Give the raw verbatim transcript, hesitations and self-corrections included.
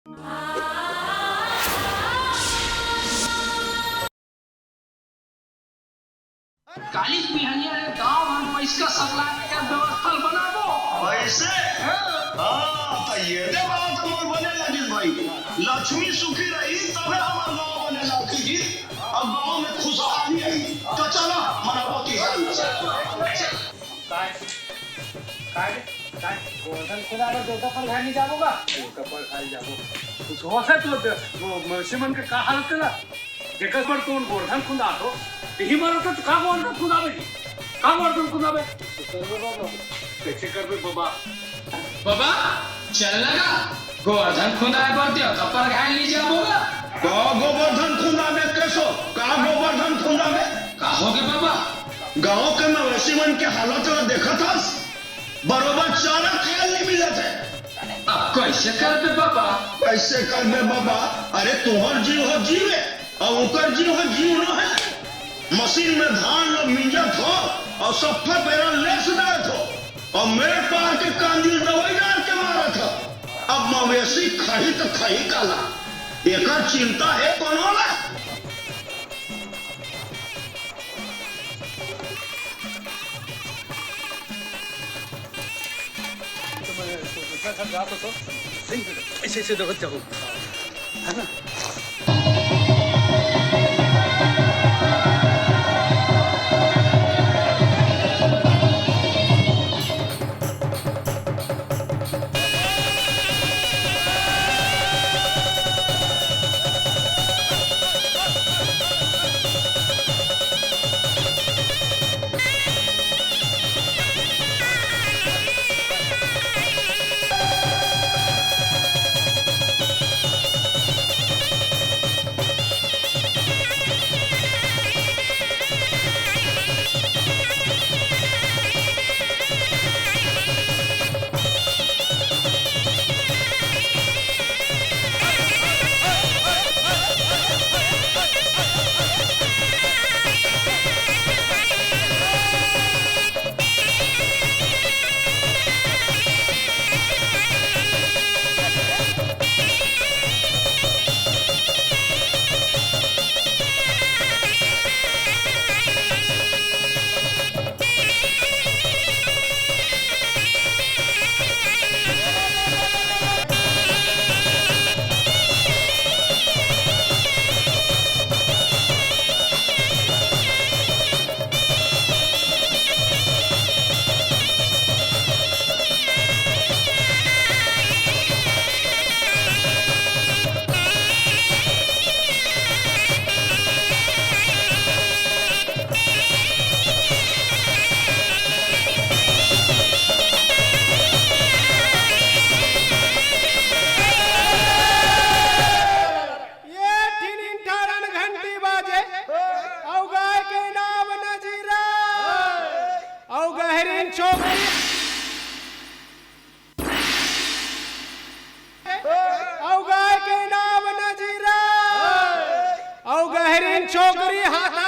काली बिहनिया ले गांव भर पैसा सप्लाई के व्यवस्था बनाबो। पैसे? हाँ। हाँ, तो ये दे बात मोर बने लगिस भाई। लक्ष्मी सुखी रही तबे हमार गांव बने लगिस। अब गांव में खुशहाली आई। तो चलो, मनाबो तिहार। काय? काय रे? काय? गोवर्धन खुदा बर देवता पर घर नहीं जाबो का? देवता पर घर जाबो। कुछ हो से तो दे-, वो मवेशी मन के का हालत है ना? जेकर बर तुम गोवर्धन खुंदाथो, यही मरत है तो का गोवर्धन खुंदाबे जी? का गोवर्धन खुंदाबे? कैसे करबे बाबा? बाबा, चल लगा, गोवर्धन खुंदाए बर देवता पर घर नहीं जाबो का? का गोवर्धन खुंदाबे कैसो? का गोवर्धन खुंदाबे? का होगे बाबा? गांव के मवेशी मन के हालत ला देखत हस? बरोबर चारा खाए ल नहीं मिलत है। अब कैसे करबे बाबा? कैसे करबे बाबा? अरे तुहर जीव हो जीव है, और उकर जीव हो जीव न है। मशीन में धान ल मिंजत हो, और सफा पेरा लेस देत हो, और मेड़ पार के कांदी ल दवाई डाल के मारत हो। अब मवेशी खाही तो खाही काला, एकर चिंता है कोनो ला? तो मैं दूसरा घर जात होतो, ऐसे, ऐसे दौड़त जाऊँ, है ना? ये ठिनिन ठारन घंटी बाजे, अउ गाय के नाम नजीरा, अउ गहरीन छोकरी, अउ गाय के नाम नजीरा, अउ गहरीन छोकरी हाथ